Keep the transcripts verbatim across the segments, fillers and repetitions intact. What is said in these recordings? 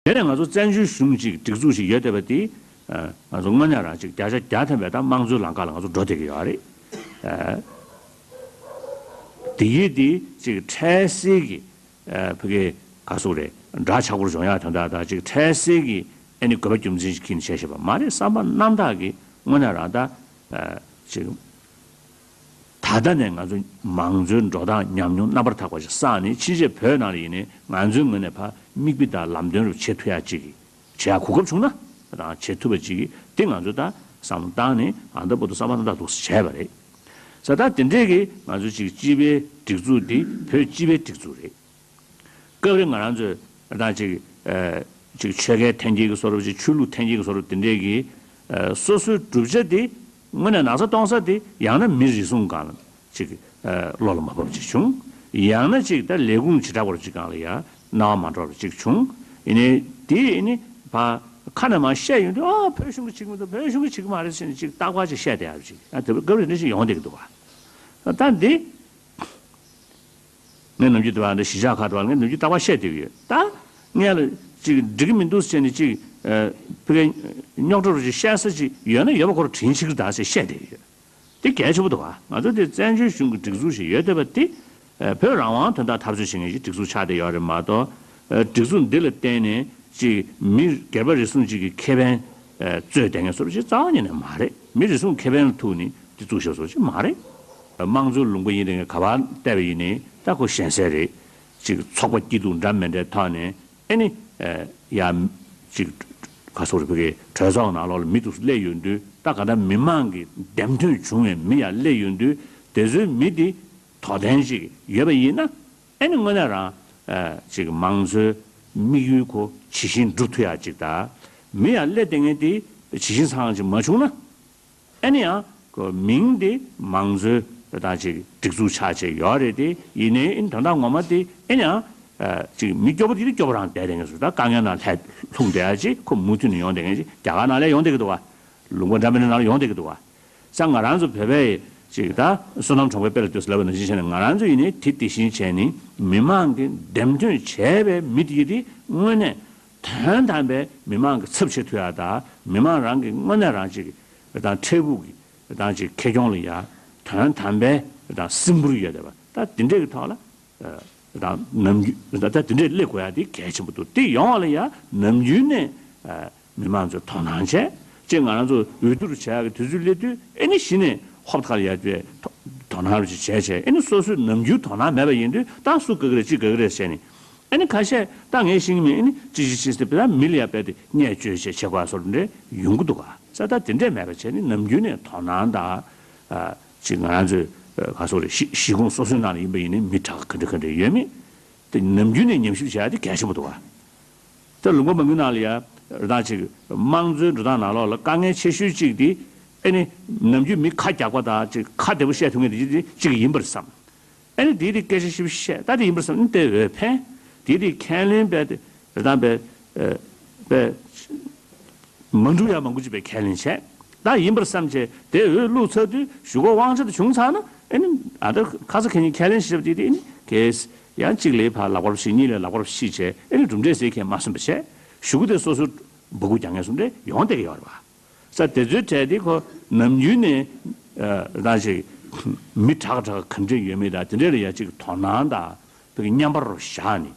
དེ་ནས་ང་ཚོ་བཙན་བྱོལ་གཞུང་ཅིག་སྒྲིག་འཛུགས་ཤིག་ཡོད་བསྡད་པ་དེ། ཨ། ང་ཚོ་དངོས་གནས་རང་ཅིག་བརྒྱ་ཆ་བརྒྱ་ཐམ་པའི་ད་དམངས་གཙོའི་ལམ་ཁ་ལ་ང་ཚོ་འགྲོ་བསྡད་ཀྱི་ཡོད་རེད། ཨ། དེ་ཡིས་དེ་ཅིག་འཕྲལ་སེལ་གྱི། ཨ། ཕ་གི་ག་ཟེར་དགོས་རེད། འདྲ་ཆགས་པོར་འཇོག་ཡག་དོན་དག་དང་ཅིག་འཕྲལ་སེལ་གྱི་ཨ་ནི་དགོས་པ་རྒྱུ་མཚན་ཞིག་ཁྱེར་ནས་བྱས་བཞག་པ་མ་རེད། བསམ་པ་རྣམ་དག་གིས་དངོས་གནས་རང་ད། ཨ། ཅིག་ད་ལྟ་ནས་ང་ཚོ་མང་གཙོའི་འགྲོ་སྟངས་ཉམས་མྱོང་རྣམ་པར་དག་པ་ཞིག་བསགས་ནས། ཕྱིན་ཆད་བོད་ནང་ལ་ཡིན་ནའི་ང་ཚོའི་ངོས་ནས་ཕར་མིག་དཔེ་དང་ལམ་སྟོན་རུ་བྱེད་ཐུབ་ཡག་ཅིག་གི་བྱེད་ཡག་གོ་སྐབས་བྱུང་ན་དང་བྱེད་ཐུབ་པ་ཅིག་གི་དེ་ང་ཚོ་ད་བསམ་བློ་བཏང་ནས་ཨ་ད་བར་དུ་བསམ་པ་རྣམ་དག་འདུག་སེ་བྱས་པ་རེད། ས་ད་དེ་འདྲས་ཀྱི་ང་ཚོ་ཅིག་སྤྱི་པའི་སྒྲིག་འཛུགས་འདི་བོད་སྤྱི་པའི་སྒྲིག་འཛུགས་རེད། སྐབས་རེ་ང་རང་ཚོས་ད་ཅིག་ཨ། ཅིག་ཆོལ་ཁའི་འཐེན་འཁྱེར་གྱི་བཟོ་འདྲ་ཅིག་ཆོས་ལུགས་འཐེན་འཁྱེར་གྱི་བཟོ་འདྲ་དེ་འདྲས་ཀྱི། ཨ། སོ་སོའི་བསྒྲུབ་བྱ་དེ་དངོས་གནས་ན་ཚ་གཏོང་ས་དེ་ཡང་ན་མི་རེ་ཟུང་སྒང་ལ་ཅིག་ཨ། བློ་ལ་མ་བབས་ཅིག་བྱུང་། ཡང་ན་ཅིག་ད་ལས་ཁུངས་བྱེ་བྲག་པ་ཅིག་སྒང་ལ་ཡ་རྣ་བ་མ་འགྲོ་བ་ཅིག་བྱུང་། ཡིན་ནའི་དེ་ཡིན་ནི་ཕ་ཁ་ནས་མར་བཤད་ཡོང་དུས། ཨ། བོད་གཞུང་གིས་བྱེད་ཀྱི་མི་འདུག་བོད་གཞུང་གིས་བྱེད་ཀྱི་མ་རེད་ཟེར་ནས་ཅིག་རྟག་པར་ཅིག་བཤད་བསྡད་ཡག་ཅིག་ཨ། དེ་སྐབས་རེ་འདྲ་ཞིག་ཡོང་བསྡད་ཀྱི་འདུག་བ། ད་འདི། ངས་ནམ་རྒྱུན་དུ་བ་འདི་གཞིས་ཆགས་ཁག་དུ་བ་ངས་ནམ་རྒྱུན་རྟག་པར་བཤད་བསྡད་ཀྱི་ཡོད། ད་ངས་ལ་ཅིག་འགྲིག་གི་མི་འདུག་ཟེར་ནས་ཅིག་ཨ། ཕ་གི་རྙོག་དྲ་རུ་ཅིག་བཤད་ས་ཅིག་ཡོད་ན་ཡོད་པ་ཁོ་རང་དྲིན་ཆེ་གི་རེད་ད་ཟེར་བཤད་བསྡད་ཀྱི་ཡོད། དེ་གལ་ཆེན་པོ་འདུག་བ། ང་ཚོ་དེ་བཙན་བྱོལ་གཞུང་གི་སྒྲིག་འཛུགས་ཤིག་ཡོད་བསྡད་པ་དེ། ཨ། བོད་རང་དབང་དོན་དག་འཐབ་རྩོད་བྱེད་མཁན་གྱི་སྒྲིག་འཛུགས་ཆགས་བསྡད་ཡོད་རེད་མ་གཏོགས། ཨ། སྒྲིག་འཛུགས་འདི་ལ་བརྟེན་ནས་ཅིག་མི་སྒེར་པ་རེ་ཟུང་ཅིག་གི་ཁེ་ཕན། ཨ། རྩོད་བསྡད་མཁན་བཟོ་འདྲ་ཅིག་རྩ་བ་ཉིད་ནས་མ་རེད། མི་རེ་ཟུང་ཁེ་ཕན་ལ་ཐུག་ནས་དེ་བཙུགས་བཞག་བཟོ་འདྲ་ཅིག་མ་རེད། དམངས་གཙོའི་ལུང་པ་ཡིན་ནའི་ག་པར་བལྟས་པ་ཡིན་ནའི་ད་ཁོ་ཞན་སའི་རེད། ཅིག་ཚོགས་པ་སྐྱིད་སྡུག་འདྲ་མི་འདྲའི་ཐོག་ནས་ཨ་ནི། ཨ། ཡ། ཅིག་ག་ཟེར་དགོས་རེད། ཕ་གི་གྲོས་ཚོགས་ནང་ལོགས་ལ་མི་འདུག་སེ་སླེབས་ཡོང་དུས་ད་ག་ད་མི་མང་གི་འདེམས་ཐོན་བྱུང་བའི་མི་ཡར་སླེབས་ཡོང་དུས། དེ་ཚོའི་མི་དེ་དོ་ལྡན་ཅིག་ཡོད་པ་ཡིན་ན། ཨ་ནི་དངོས་གནས་རང་། ཨ། ཅིག་མང་གཙོའི་དམིགས་ཡུལ་ཁོ་ཇི་བཞིན་འགྲུབ་ཐུབ་ཡག་ཅིག་དང་། མི་ཡར་སླེབས་བསྡད་མཁན་དེ་ཇི་བཞིན་ཚང་ཅིག་མ་བྱུང་ན། ཨ་ནི་ཡང་ཁོ་མིང་དེ་མང་གཙོའི་ད་ཅིག་སྒྲིག་འཛུགས་ཆགས་བྱས་ཡོད་རེད། དེ་ཡིན་ནའི་ཨ་ནི་དོན་དག་ངོ་མ་དེ་ཨ་ནི་ཡང་། ཨ། ཅིག་མི་སྐྱོ་པོ་དེ་དེ་སྐྱོ་པོ་རང་བསྡད་བསྡད་མཁན་ཚོ། ད་དཀའ་ངལ་ནང་ལྷད་ལྷུང་བསྡད་ཡག་ཅིག་ཁོ་མུ་མཐུད་ནས་ཡོང་བསྡད་མཁན་ཅིག་རྒྱ་གར་ནང་ལ་ཡོང་བསྡད་ཀྱི་འདུག་བ། ལུང་པ་འདྲ་མི་འདྲ་ནང་ལ་ཡོང་བསྡད་ཀྱི་འདུག་བ། ས་ང་རང་ཚོ་བོད་པའི་ཅིག་ད་བསོད་ནམས་གྲོང་པའི་དཔལ་ལ་ལྟོས་ཟེར་ལབ་པ་ནང་བཞིན་བྱས་ནས། ང་རང་ཚོ་ཡིན་ནའི་དེ་དེ་བཞིན་བྱས་ནས་མི་མང་གིས་འདེམས་ཐོན་བྱས་པའི་མི་དེ་དེ་དངོས་གནས་དོན་དམ་པའི་མི་མང་གི་ཚབ་བྱེད་ཐུབ་ཡག་དང་། མི་མང་རང་གི་དངོས་གནས་རང་ཅིག་དང་འཕྲལ་ཕུགས་ཀྱི་དང་ཅིག་ཁེ་གྱོང་ལ་ཡ་དོན་དམ་པའི་དང་སིམ་པོར་ཡོད་བསྡད་པ། ད་དེ་འདྲའི་གི་ཐོག་ལ། ཨ། དང་ནམ་རྒྱུན་ད་ལྟ་དེ་འདྲས་སླེབས་དགོས་ཡག་དེ་གལ་ཆེན་པོ་འདུག་དེ་ཡོང་བ་ལ་ཡ་ནམ་རྒྱུན་ནས། ཨ། མི་མང་ཚོས་དོ་སྣང་བྱས། ཅིག་ང་རང་ཚོ་འོས་བསྡུ་རུ་བྱ་ཡག་གི་དུས་ཚོད་སླེབས་དུས་ཨ་ནི་གཞི་ནས་ཧོབ་ཁ་ལ་ཡར་བྱས་དོ་དོ་སྣང་རུ་ཅིག་བྱས་བྱས། ཨ་ནི་སོ་སོས་ནམ་རྒྱུན་དོ་སྣང་མེད་པ་ཡིན་དུས་ད་སུ་དགའ་གི་རེད། ཅི་དགའ་གི་རེད་ཟེར་ནས། ཨ་ནི་ཁ་ཤས་ད་ངས་ཤེས་ཀྱི་མེད། ཨ་ནི་ཅི་ཅི་ཅི་ཟེར་བས་ད་མི་ལ་ཡ་རྦད་དེ་བརྙས་བཅོས་བྱས་བྱེད་དགོས་བཟོ་འདྲ་ཡོང་གི་འདུག་ག་ས་ད་དེ་འདྲས་མེད་པ་བྱས་ནས་ནམ་རྒྱུན་ནས་དོ་སྣང་དང་། ཨ། ཅིག་ང་རང་ཚོའི། ཨ། ག་ཟེར་དགོས་རེད། གཞིས་གཞིས་ཁོངས་སོ་སོའི་ནང་ལ་ཡིན་པ་ཡིན་ནའི་མི་དྲག་ག་འདྲ་ག་འདྲ་ཡོད་མེད་དེ་ནམ་རྒྱུན་ནས་ཉམས་ཞིབ་བྱེད་ཡག་དེ་གལ་ཆེན་པོ་འདུག་ག་ད་ལུང་པ་མང་པོའི་ནང་ལ་ཡ་རེད་ད་ཅིག་དམངས་གཙོའི་འགྲོ་སྟངས་ནང་ལོགས་ལ་དཀའ་ངལ་ཆེ་ཤོས་གཅིག་དེ་ཨ་ནི་ནམ་རྒྱུན་མི་ཁ་རྒྱག་པ་དང་ཅིག་ཁ་བདེ་པོ་བཤད་ཐུབ་མཁན་དེ་གཅིག་ཡིན་པར་བསམ། ཨ་ནི་དེའི་རིགས་སྐད་ཆ་ཞིབ་བཤད་ད་དེ་ཡིན་པར་བསམ་ནི་དེ་འོས་འཕེན། དེའི་རིགས་ཁས་ལེན་པའི་རེད་ད་པའི་ཨ་པའི་མ་འགྲུབ་ཡག་མང་པོ་ཅིག་པའི་ཁས་ལེན་བྱས། ད་ཡིན་པར་བསམ་བྱས་དེ་འོས་བླུགས་ཚར་དུས་གཞུག་གུ་དབང་ཆ་དེ་བྱུང་ཚར་ན། ཨ་ནི་ཨ་ད་ཁ་ས་ཁ་ཉིན་ཁས་ལེན་ཞིག་བྱས་དེ་དེ་ཨ་ནི་གས་ཡང་གཅིག་ལས་ཕར་ལག་པར་བཤིག་གཉིས་ལས་ལག་པར་བཤིག་བྱས། ཨ་ནི་གྲུབ་འབྲས་ཟེར་མཁན་མ་སོན་པ་བྱས། གཞུག་གུ་དེ་སོ་སོ་སྦུ་གུ་རྒྱག་མཁན་སོང་དེ་ཡོང་བསྡད་ཀྱི་ཡོད་རེད་པ། ས་དེ་ཚོའི་གྲས་དེ་ཁོ་ནམ་རྒྱུན་ནས་ཨ་རང་ཅིག་མི་དྲག་དྲག་ག་འདྲ་ཡོད་མེད་དང་དེ་འདྲ་ལ་ཡ་ཅིག་དོ་སྣང་དང་ཕ་གི་མཉམ་པར་བཞག་ནས་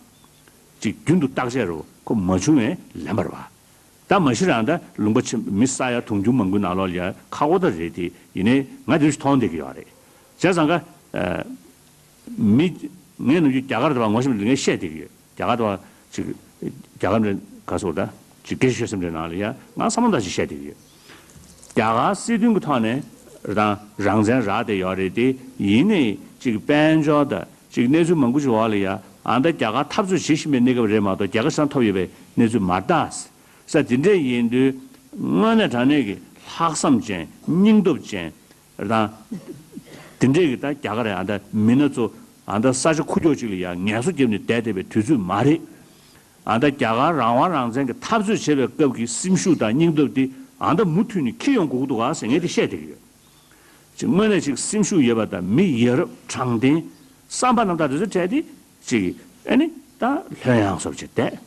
ཅིག་རྒྱུན་དུ་བརྟག་དཔྱད་རུ་ཁོ་མ་བྱུང་བས་ལན་པར་བ། ད་མ་གཞི་རང་ད་ལུང་པ་ཆེ་མི་ས་ཡ་དུང་ཕྱུར་མང་པོའི་ནང་ལོགས་ལ་ཡ་ཁག་པོ་ད་རེད་དེ། ཡིན་ནའི་ང་དེ་ཚོ་མཐོང་བསྡད་ཀྱི་ཡོད་རེད། བྱས་ཙང་ཀ་ཨ་མི་ངས་ནམ་རྒྱུན་རྒྱ་གར་དུ་བ་ངོ་ཤེས་མི་འདུག་ངས་བཤད་བསྡད་ཀྱི་ཡོད། རྒྱ་གར་དུ་བ་ཅིག་རྒྱ་གར་འདྲ་ག་ཟེར་ད་ཅིག་སྐད་ཆ་ཤོད་སེམས་འདྲ་ནང་ལ་ཡ་ང་བསམ་བློ་འདྲ་ཞིག་བཤད་བསྡད་ཀྱི་ཡོད། རྒྱ་གར་སྲིད་དོན་གྱི་ཐོག་ནས་རང་རང་བཙན་རག་བསྡད་ཡོད་རེད་དེ། ཡིན་ནའི་ཅིག་དཔལ་འབྱོར་དང་ཅིག་གནས་ཚུལ་མང་པོ་ཞིག་འོག་ལ་ཡ་ཨ་ད་རྒྱ་གར་འཐབ་རྩོད་བྱེད་བཞིན་པའི་གནས་སྐབས་རེད་མ་གཏོགས་རྒྱ་གར་ཤང་ཐོབ་ཡོད་པའི་གནས་ཚུལ་མ་རེད་ད། ས་དེ་འདྲས་ཡིན་དུས་དངོས་གནས་དྲང་གནས་ཀྱི་ལྷག་བསམ་ཅན་སྙིང་སྟོབས་ཅན་དང་། དེ་འདྲས་ཀྱི་ད་རྒྱ་གར་ཨ་ད་མི་སྣ་ཚོ་ཨ་ད་ས་ཆ་ཁུག་ཀྱོག་ཅིག་ལ་ཡ་ངལ་གསོ་བརྒྱབ་ནས་བསྡད་བསྡད་པའི་དུས་ཚོད་མ་རེད། ཨ་ད་རྒྱ་གར་རང་དབང་རང་བཙན་གྱི་འཐབ་རྩོད་བྱེད་པའི་སྐབས་ཀྱི་སེམས་ཤུགས་དང་སྙིང་སྟོབས་དེ་ཨ་ད་མུ་མཐུད་ནས་འཁྱེར་ཡོང་དགོས་ཀྱི་འདུག་ག་ཟེར་ངས་དེ་བཤད་བསྡད་ཀྱི་ཡོད། ཅིག་དངོས་གནས་ཅིག་སེམས་ཤུགས་ཡོད་པ་དང་མི་ཡ་རབས་དྲང་བདེན་བསམ་པ་རྣམ་དག་དེ་ཚོ་བྲལ་ཏེ་ཅིག་ཨ་ནི་ད་ལྷོད་ཡངས་སོབ་ཅིག་བསྡད།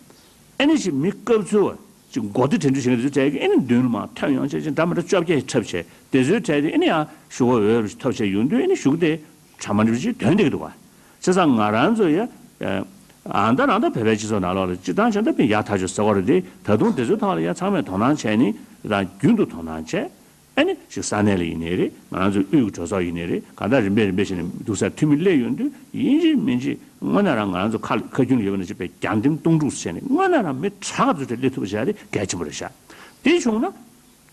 ཨེ་ནི་ཅིག་མི་སྐབས་འཚོལ་བ་ཅིག་མགོ་བདེ་དྲན་འཕྲུལ་བྱེད་མཁན་དེ་ཚོ་གྲས་ཀྱིས་ཨེ་ནི་མདུན་ལ་མར་ཐོན་ཡོང་བྱས་ཅིག་འདྲ་མི་འདྲ་བཅོ་བརྒྱད་འཁྲབ་བྱས། དེ་ཚོའི་གྲས་དེ་ཨེ་ནི་ཡང་ཞུ་བ་འོས་རུ་ཐོབ་བྱས་ཡོང་དུས་ཨེ་ནི་ཞུ་གི་དེ་གྲ་མ་འགྲིག་པ་ཅིག་ཐོན་བསྡད་ཀྱི་འདུག་བ། བྱས་ཙང་ང་རང་ཚོ་ཡ། ཨ་ད་རང་ད་བོད་པའི་སྤྱི་ཚོགས་ནང་ལོགས་ལ་སྤྱིར་བཏང་བྱས་ན་ད་དཔེ་ཡག་ཐག་ཆོད་ཟེར་བ་རེད་དེ། ད་དུང་དེ་ཚོའི་ཐོག་ལ་ཡ་ཚང་མས་དོ་སྣང་བྱས་ནས་རང་རྒྱུན་དུ་དོ་སྣང་བྱས། ཨ་ནི་ཅིག་ས་གནས་ལ་ཡིན་ནའི་རེད། ང་རང་ཚོའི་དབུས་ཀྱི་གྲོས་ཚོགས་ཡིན་ནའི་རེད། གང་ལྟར་རིམ་པས་རིམ་པས་བྱས་ནས་འདུག་སར་འཐུས་མི་སླེབས་ཡོང་དུས་ཡིན་གཅིག་མིན་གཅིག་དངོས་གནས་རང་ང་རང་ཚོ་ཁ་ཁ་རྒྱུན་ལ་ཡོད་པ་ནང་བཞིན་པའི་རྒྱང་ལྡེམ་སྟོང་ཕྲུག་བྱས་ནས་དངོས་གནས་རང་མི་དྲག་ཙམ་ཅིག་སླེབས་ཐུབ་པ་བྱས་ཏེ་གལ་ཆེན་པོ་རེད་ཤག་དེ་བྱུང་ན།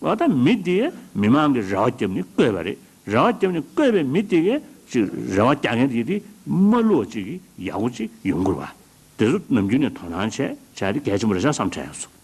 འོ་ད་མི་དེ་མི་མང་གིས་རེ་བ་བརྒྱབ་ནས་བསྐོས་པ་རེད། རེ་བ་བརྒྱབ་ནས་བསྐོས་པའི་མི་དེ་གས་ཅིག་རེ་བ་རྒྱག་མཁན་དེ་དེ་མ་བསླུ་བ་ཅིག་གིས་ཡག་པོ་ཅིག་ཡོང་དགོས་པ། དེ་ཚོ་ནམ་རྒྱུན་ནས་དོ་སྣང་བྱས་བྱས་ཏེ་གལ་ཆེན་པོ་རེད་ཤག་བསམ་དྲན་ཡོང་སོང་།